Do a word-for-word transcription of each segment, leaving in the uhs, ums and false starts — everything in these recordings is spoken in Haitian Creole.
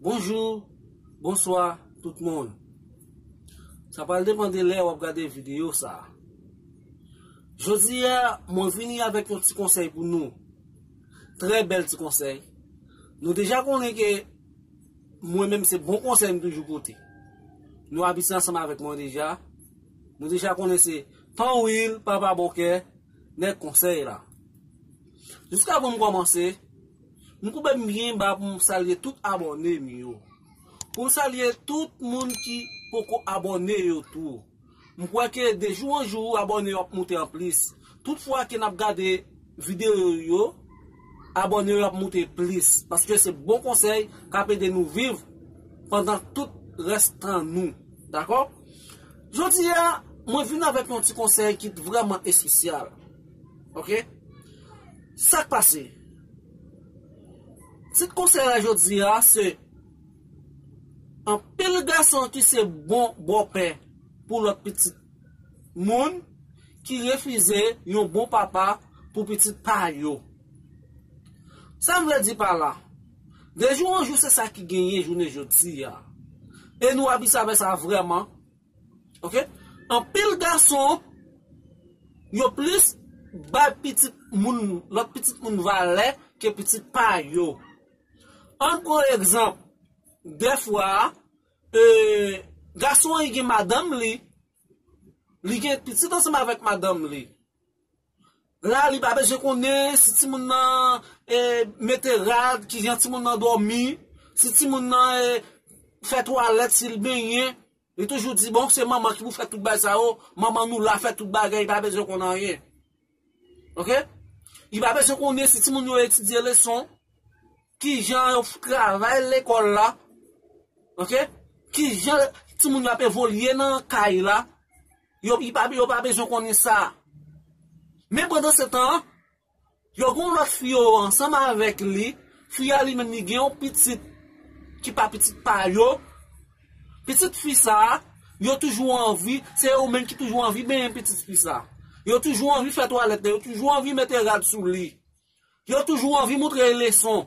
Bonjou, bonswa tout moun. Sa pral depann de lè w ap gade videyo sa a. Jodi a, mwen vini avèk yon ti konsèy pou nou. Trè bèl ti konsèy. Nou deja konnen ke mwen menm se bon konsèy m toujou pote. Nou abitye ansanm avèk mwen deja. Nou deja konnen se Ton Will, Papa Bon Kè, nèg konsèy la. Jiskavan m kòmanse, m koupe m byen ba pou m salye tout abòne m yo. Pou m salye tout moun ki poko abòne yo tou. M kwè ke de jou an jou, abòne yo ap moute anplis. Tout fwa ke n ap gade videyo yo, abòne yo ap moute plis. Paske se bon konsèy k ap ede nou viv pandan tout rès tan nou. Dakò? Jodi a, mwen vin avèk yon ti konsèy ki vrèman espesyal. Oke? Sa k pase? Tit konsèy la jodi a, se anpil gason ki se bon bòpè pou lòt pitit moun ki refize yon bon papa pou pitit pa yo. Sa m vle di pa la? De jou an jou, se sa ki genyen jounen jodi a. E nou abitye avè sa vrèman. Oke? Anpil gason, yo plis bay pitit moun, lòt pitit moun valè ke pitit pa yo. Ann pran egzanp, dèfwa, e, gason an gen madanm li, li gen pitit ansanm avèk madanm li. La, li pa bezwen konnen si timoun nan, e, mete rad, kijan timoun nan dòmi, si timoun nan, e, fè twalèt, si l benyen. Li toujou di, bon, se manman ki pou fè tout bagay sa yo, manman nou la fè tout bagay, li pa bezwen konn anyen. Oke? Li pa bezwen konnen si timoun yo etidye leson, kijan yo f-, travay lekòl la. Oke? Kijan timoun yo ap evolye nan kay la. Yo, li pa, yo pa bezwen konnen sa. Men pandan se tan, yo gen yon lòt fi yo ansanm avèk li. Fi a li menm li gen yon pitit ki pa pitit pa yo. Pitit fi sa a, yo toujou anvi, se yo menm ki toujou anvi benyen pitit fi sa a. Yo toujou anvi fè twalèt, yo toujou anvi mete rad sou li. Yo toujou anvi montre l leson.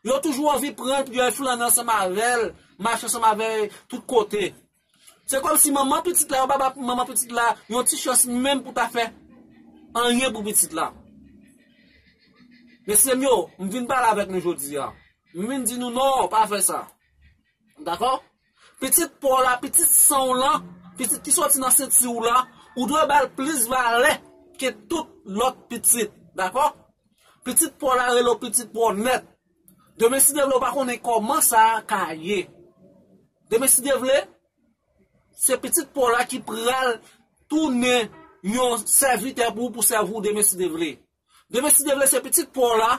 Yo toujou anvi pran l pou yo al flannen ansanm avè l, mache ansanm avè l tout kote. Se kòmsi manman pitit la, yo pa ba manman pitit la yon ti chans menm pou ta fè anyen pou pitit la. Mesye m yo, m vin pale avèk nou jodi a. M vin di nou non, pa fè sa. Dakò? Pitit pa w la, pitit san w lan, pitit ki soti nan senti w la, ou dwe ba l plis valè ke tout lòt pitit. Dakò? Pitit pa w la rele w pitit pa w nèt. Demen si Dye vle, ou pa konnen kòman sa a ka ye. Demen si Dye vle, se pitit pa w la ki pral tounen yon sèvitè pou ou, pou sèvi w demen si Dye vle. Demen si Dye vle, se pitit pa w la,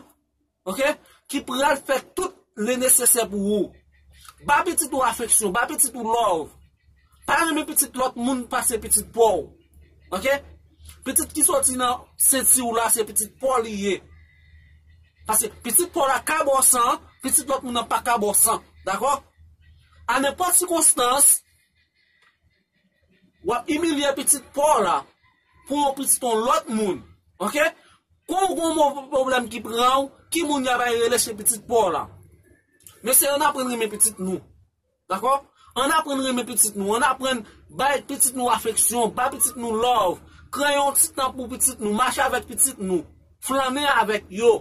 oke, ki pral fè tout le nesesè pou ou. Ba pitit ou afeksyon, ba pitit ou love. Pa renmen pitit lòt moun pase pitit pa w. Oke? Pitit ki soti nan senti w la, se pitit pa w li ye. Paske pitit pa w la ka ba w san, pitit lòt moun nan pa ka ba w san. Dakò? A nenpòt sikonstans, w ap imilye pitit pa w la pou yon pitit yon lòt moun. Oke? Kon w gen yon pwoblèm ki pran w, ki moun y ap al rele se pitit pa w la. Mesye, ann aprann renmen pitit nou. Dakò? Ann aprann renmen pitit nou. Ann aprann bay pitit nou afeksyon, bay pitit nou love. Kreye yon ti tan pou pitit nou, mache avèk pitit nou. Flannen avèk yo.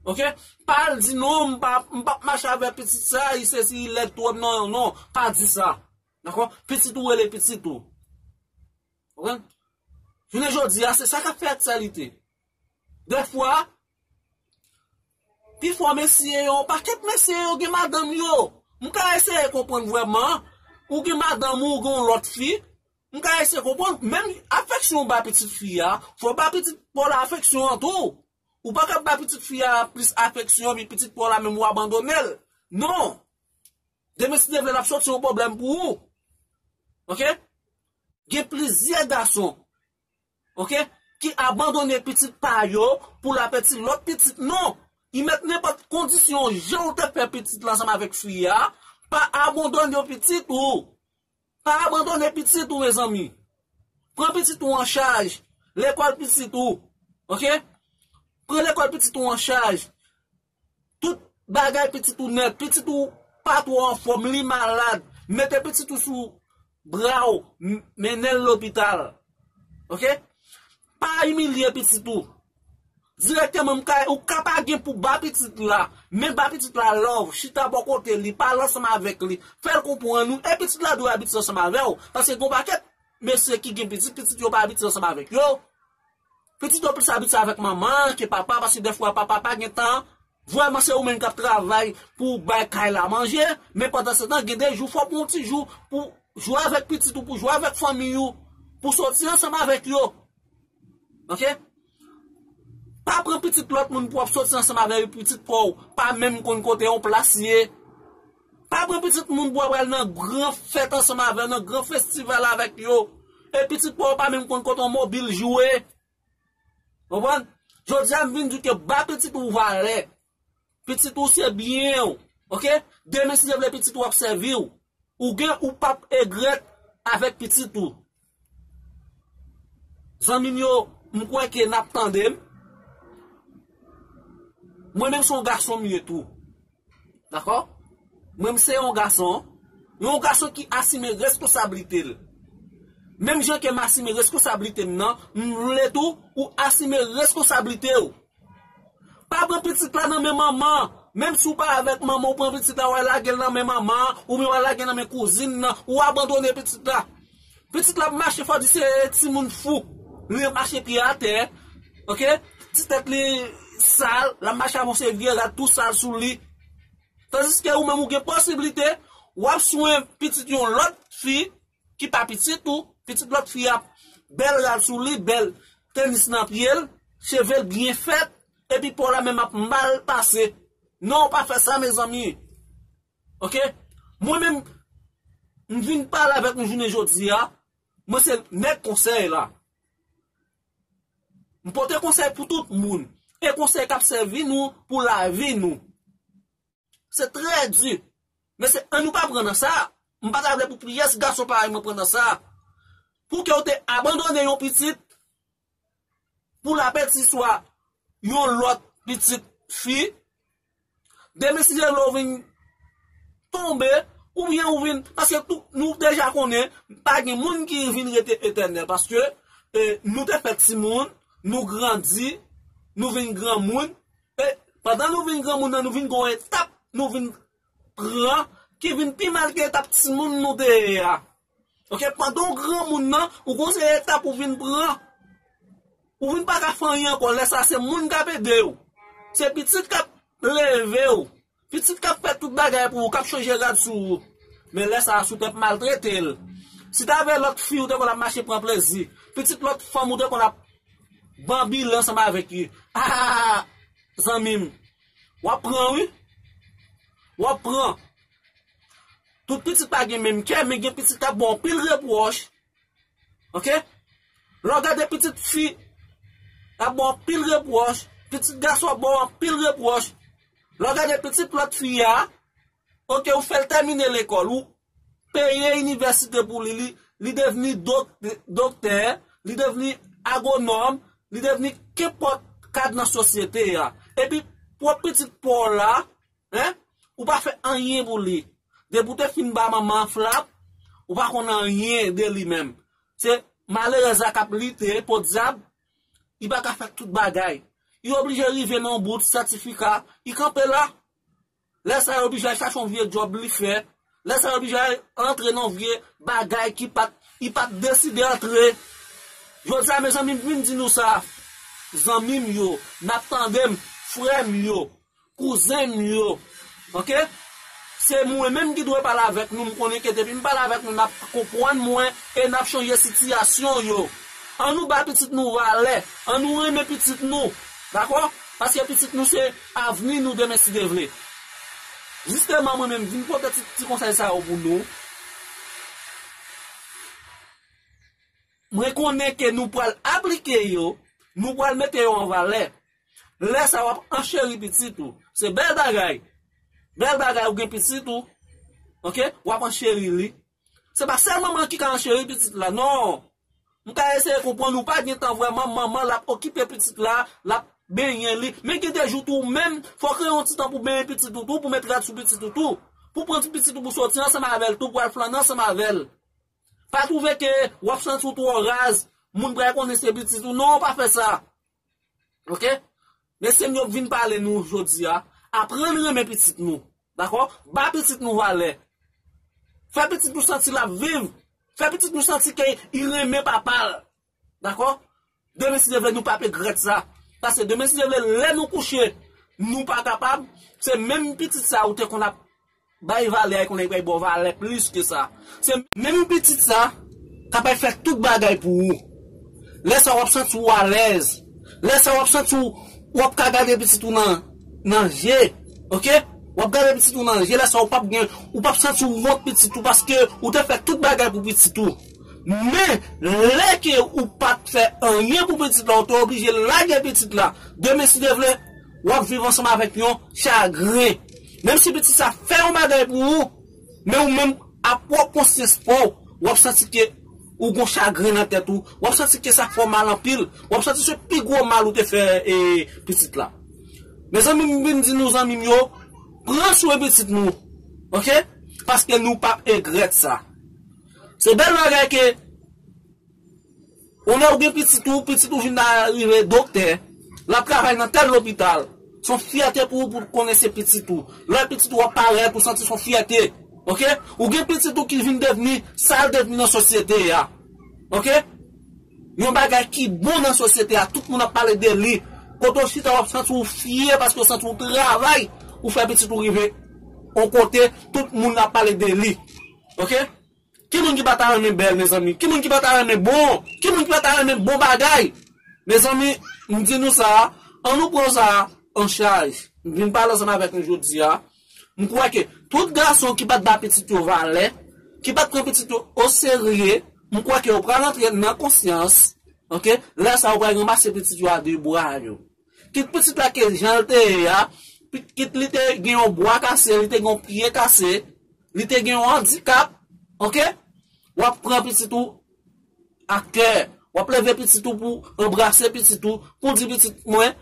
Oke? Pa al di non, m pa, m p ap mache avèk pitit sa, li sesi, li lèd twòp, non, non, pa di sa. Dakò? Pitit ou rele pitit ou. Konprann? Jounen jodi a, se sa k ap fè aktyalite. Dèfwa, pifò mesye yo, yon pakèt mesye yo gen madanm yo. M ka eseye konprann vrèman, ou gen madanm ou, ou gen yon lòt fi, m ka eseye konprann, menm afeksyon ou ba pitit fi a, fò w ba pitit pa w la afeksyon an tou. Ou pa ka ba pitit fi a plis afeksyon, epi pitit pa w la menm ou abandone l. Non! Demen si Dye vle, l ap soti yon pwoblèm pou ou. Oke? Gen plizyè gason, oke, ki abandone pitit pa yo pou l ap èti lòt pitit. Non! Li mèt nenpòt kondisyon, jan w te fè pitit la ansanm avèk fi a, pa abandone pitit ou. Pa abandone pitit ou, mezanmi. Pran pitit ou an chaj. Lekòl pitit ou. Oke? Pran lekòl pitit ou an chaj. Tout bagay pitit ou nèt. Pitit ou, pa twò anfòm, li malad, mete pitit ou sou bra w, m- mennen l lopital. Oke? Pa imilye pitit ou. Dirèkteman, m ka, ou ka pa gen pou ba pitit la, men ba pitit la love, chita bò kote li, pale ansanm avèk li, fè l konprann ou, e pitit la dwe abitye ansanm avè w, paske gon pakèt mesye ki gen pitit, pitit yo pa abitye ansanm avèk yo. Pitit yo plis abitye avèk manman ke papa, paske dèfwa papa pa gen tan. Vrèman, se ou menm k ap travay pou w bay kay la manje, men pandan se tan, gen de jou, fò w pran yon ti jou pou jwe avèk pitit ou, pou jwe avèk fanmi ou, pou soti ansanm avèk yo. Oke? Pa pran pitit lòt moun pou w ap soti ansanm avè yo, pitit pa w pa menm konn kote yon plas ye. Pa pran pitit moun pou w ap al nan gran fèt ansanm avè, nan gran festival avèk yo. E pitit pa w pa menm konn kote yon mobil jwe. Konprann? Jodi a, m vin di w ke ba pitit ou valè. Pitit ou se byen w. Oke? Demen, si Dye vle, pitit ou ap sèvi w. Ou gen, ou p ap egrèt avèk pitit ou. Zanmi m yo, m kwè ke n ap tande m. Mwen menm, se yon gason m ye tou. Dakò? Mwen, m se yon gason. Yon gason ki asime reskonsablite l. Menm jan ke m asime reskonsablite m nan, m vle tou ou asime reskonsablite w. Pa pran pitit la nan men manman. Menm si w pa avèk manman, ou pran pitit la, w al lage l nan men manman, oubyen w al lage l nan men kouzin nan, ou abandone pitit la. Pitit la ap mache, fò di se timoun fou. Li ap mache pye atè, oke? Ti tèt li sal, l ap mache avè yon seri vye rad tou sal sou li. Tandiske ou menm ou gen posiblite, w ap swen pitit yon lòt fi, ki pa pitit ou, pitit lòt fi ap bèl rad sou li, bèl tenis nan pye l, cheve l byen fèt, epi pa w la menm ap mal pase. Non, pa fè sa, mezanmi. Oke? Mwen menm, m vin pale avèk nou jounen jodi a, mwen se nèg konsèy la. M pote konsèy pou tout moun. E konsèy k ap sèvi nou pou lavi nou. Se trè di. Men se, ann nou pa pran nan sa. M pa ta vle pou pyès gason parèy mwen pran nan sa. Pou ke w te abandone yon pitit pou lapeti swa yon lòt pitit fi, demen si Dye vle w vin tonbe, oubyen ou vin, paske tou, nou deja konnen, pa gen moun ki vin rete etènèl, paske, e, nou te fèt timoun, nou grandi, nou vin granmoun, e pandan nou vin granmoun nan, nou vin gen yon etap, nou vin pran, ki vin pi mal ke etap timoun nou te ye a. Oke, pandan w granmoun nan, ou gon seri etap ou vin pran. Ou vin pa ka fè anyen ankò, lè sa se moun k ap ede w. Se pitit k ap leve w. Pitit k ap fè tout bagay pou ou, k ap chanje rad sou ou. Men lè sa a, si w t ap maltrete l. Si t avè lòt fi, ou te konn ap mache pran plezi. Pitit lòt fanm, ou te konn ap banbile ansanm avèk li. Ah, zanmi m. W ap pran, wi. W ap pran. Tout pitit pa gen menm kè, men gen pitit k ap ba w anpil repwòch. Oke? Lè w gade pitit fi, l ap ba w anpil repwòch. Pitit gason ap ba w anpil repwòch. Lè w gade pitit lòt fi a, oke, ou fè l tèmine lekòl, ou peye inivèsite pou li, li, li devni dok-, doktè, li devni agwonòm, li devni kenpòt kad nan sosyete a. Epi, pwòp pitit pa w la, en, ou pa fè anyen pou li. Depi w te fin ba manman an flap, ou pa konn anyen de li menm. Se malerèz la k ap lite, podyab, li pa ka fè tout bagay. Li oblije rive nan yon bout, sètifika, li kanpe la. Lè sa yo oblije al chache yon vye djòb li fè. Lè sa yo oblije al antre nan vye bagay ki pa t, li pa t deside antre. Jodi a, mezanmi, m vin di nou sa. Zanmi m yo, n ap tande m, frè m yo, kouzen m yo. Oke? Se mwen menm ki dwe pale avèk nou. M konnen ke depi m pale avèk nou, n ap konprann mwen e n ap chanje sitiyasyon yo. Ann nou ba pitit nou valè. Ann nou renmen pitit nou. Dakò? Paske pitit nou se avni nou demen si Dye vle. Jisteman, mwen menm, vin pote ti, ti konsèy sa yo pou nou. Mwen konnen ke nou pral aplike yo, nou pral mete yo an valè. Lè sa w ap ancheri pitit ou. Se bèl bagay. Bèl bagay ou gen pitit ou. Oke? W ap ancheri li. Se pa sèl manman ki ka ancheri pitit la, non. M ka eseye konprann ou pa gen tan vrèman, manman l ap okipe pitit la, l ap benyen li. Men gen de jou tou ou menm, fò w kreye yon ti tan pou benyen pitit ou tou, pou met rad sou pitit ou tou. pou pran ti pitit ou pou soti ansanm avè l tou, pou al flannen ansanm avè l. Pa twouve ke w ap santi w twò raz, moun pral konnen se pitit ou. Non, pa fè sa. Oke? Mesye m yo vin pale nou jodi a. Aprann renmen pitit nou. Dakò? Ba pitit nou valè. Fè pitit nou santi l ap viv. Fè pitit nou santi ke li renmen papa l. Dakò? Demen si Dye vle nou p ap regrèt sa. Paske demen si Dye vle lè nou kouche, nou pa kapab, se menm pitit sa ou te konn ap bay valè a, konnen li bay ba w valè plis ke sa. Se menm pitit sa k ap fè tout bagay pou ou. Lè sa w ap santi w alèz. Lè sa w ap santi w, w ap ka gade pitit ou nan, nan je. Oke? W ap gade pitit ou nan je, lè sa w p ap gen, ou p ap santi w wont pitit ou paske ou te fè tout bagay pou pitit ou. Men, lè ke ou pa t fè anyen pou pitit la, ou te oblije lage pitit la. Demen, si Dye vle, w ap viv ansanm avèk yon chagren. Menm si pitit sa fè yon bagay pou ou, men ou menm, a pwòp konsyans pa w, w ap santi ke ou gon chagren nan tèt ou, w ap santi ke sa fè w mal anpil, w ap santi se pi gwo mal ou te fè e, pitit la. Mezanmi, m vin di nou, zanmi m yo, pran swen pitit nou, oke? Paske nou p ap regrèt sa. Se bèl bagay ke ou lè ou gen pitit ou, pitit ou vin rive doktè, l ap travay nan tèl lopital. Se yon fyète pou ou, pou konnen se pitit ou. Lè pitit ou ap parèt, ou santi se yon fyète. Oke? Ou gen pitit ou ki vin devni sa l devni nan sosyete a. Oke? Yon bagay ki bon nan sosyete a, tout moun ap pale de li. Kote w chita, w ap santi w fyè paske w santi w travay, ou fè pitit ou rive yon kote, tout moun ap pale de li. Oke? Ki moun ki pa ta renmen bèl, mezanmi? Ki moun ki pa ta renmen bon? Ki moun ki pa ta renmen bon bagay? Mezanmi, m di nou sa, ann nou pran sa an chaj. M vin pale ansanm avèk nou jodi a. M kwè ke tout gason ki pa t ba pitit yo valè, ki pa t pran pitit yo oserye, m kwè ke yo pral antre nan konsyans, oke? Lè sa a, yo pral ranmase pitit yo a de bra yo. Kit pitit la ke jan l te ye a, pi-, kit li te gen yon bwa kase, li te gen yon pye kase, li te gen yon andikap, oke? W ap pran pitit ou ak kè, w ap leve pitit ou pou anbrase pitit ou, pou di pitit mwen,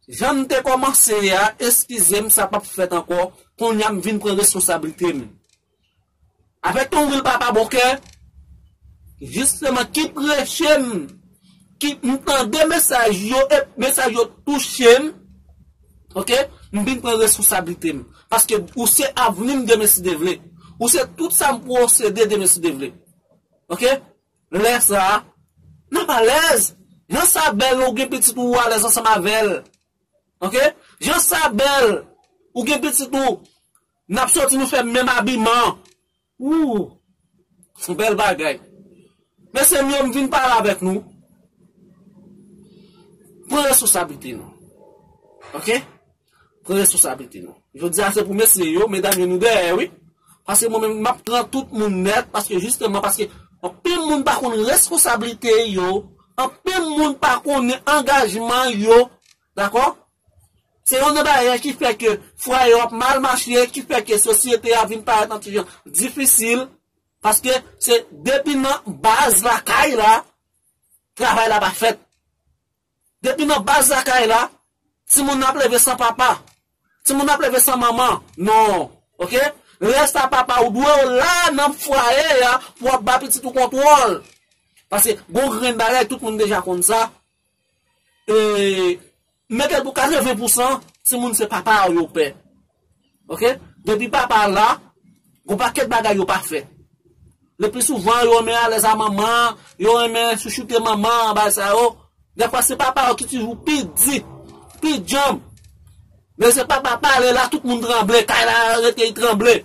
jan m te kòmanse a, eskize m, sa p ap fèt ankò, kounye a m vin pran responsablite m. Avèk ton wil papa bon kè, jisteman ki preche m, ki m tande mesaj yo, e mesaj yo touche m, oke, m vin pran responsablite m. Paske ou se avni m demen si Dye vle. Ou se tout sa m posede demen si Dye vle. Oke? Lè sa a, n ap alèz. Jan sa bèl, ou gen pitit ou, ou alèz ansanm avè l. Oke? Jan sa bèl, ou gen pitit ou, n ap soti, nou fè menm abiman. Ou, se yon bèl bagay. Mesye m yo, m vin pale avèk nou. Pran responsablite nou. Oke? Pran responsablite nou. Jodi a se pou mesye yo, medam yo nou dèyè, wi. Paske mwen menm, m ap pran tout moun nèt, paske jisteman, paske anpil moun pa konn responsablite yo, anpil moun pa konnen angajman yo, dakò? Se youn nan bagay ki fè ke fwaye yo ap mal mache, ki fè ke sosyete a vin parèt yon ti jan difisil, paske se depi nan baz lakay la, travay la pa fèt. Depi nan baz lakay la, timoun nan ap leve san papa. Timoun nan ap leve san manman. Non. Oke? Lè sa papa ou dwe w la nan fwaye a pou w ap ba pitit ou kontwòl. Paske gon grenn bagay, tout moun deja konn sa. E, mete l pou katreven pousan, timoun se papa yo pè. Oke? Depi papa la, gon pakèt bagay yo pa fè. Le pli souvan, yo renmen alèz a manman, yo renmen chouchoute manman, bagay sa yo. Dèfwa, se papa yo ki toujou pi di, pi djanm. Men se papa pale la, tout moun tranble, kay la rete, li tranble.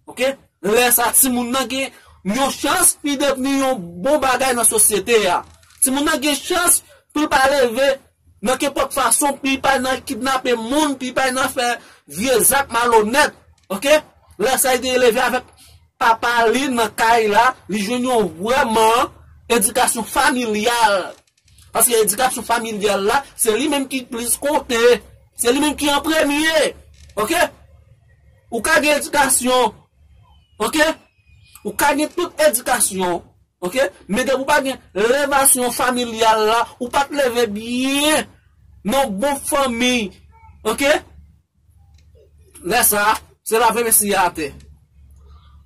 Oke? Lè sa, timoun nan gen yon chans pou li devni yon bon bagay nan sosyete a. Timoun nan gen chans pou li pa leve nan kenpòt fason, pou li pa nan kidnape moun, pou li pa nan fè vye zak malonèt. Oke? Lè sa, li te leve avèk papa li nan kay la, li jwenn yon vrèman edikasyon familyal. Paske edikasyon familyal la, se li menm ki plis konte. Se li menm ki an premye. Oke? Ou ka gen edikasyon. Oke? Ou ka gen tout edikasyon. Oke? Men depi ou pa gen levasyon familyal la, ou pa t leve byen nan bon fanmi. Oke? Lè sa, Se lave mesye a atè.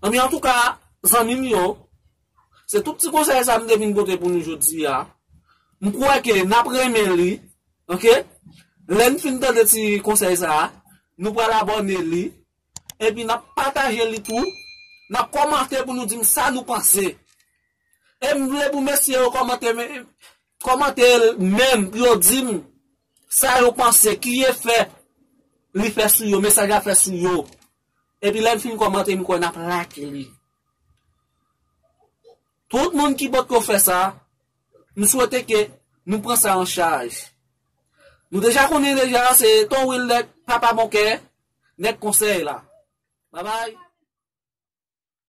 Anben, antouka, zanmi m yo, se tout ti konsèy sa m te vin pote pou nou jodi a. M kwè ke n ap renmen li, oke? Lè n fin tande ti konsèy sa a, nou pral abòne li, epi n ap pataje li tou, n ap kòmante pou nou di m sa nou panse. E m vle pou mesye yo kòmante, kòmante menm, pou yo di m sa yo panse, ki efè li fè sou yo, mesaj la fè sou yo. Epi lè n fin kòmante, m kwè n ap like li. Tout moun ki potko fè sa, m swete ke nou pran sa an chaj. Nou deja konnen deja, se Ton Wildeck, papa bon kè, nèg konsèy la. Babay.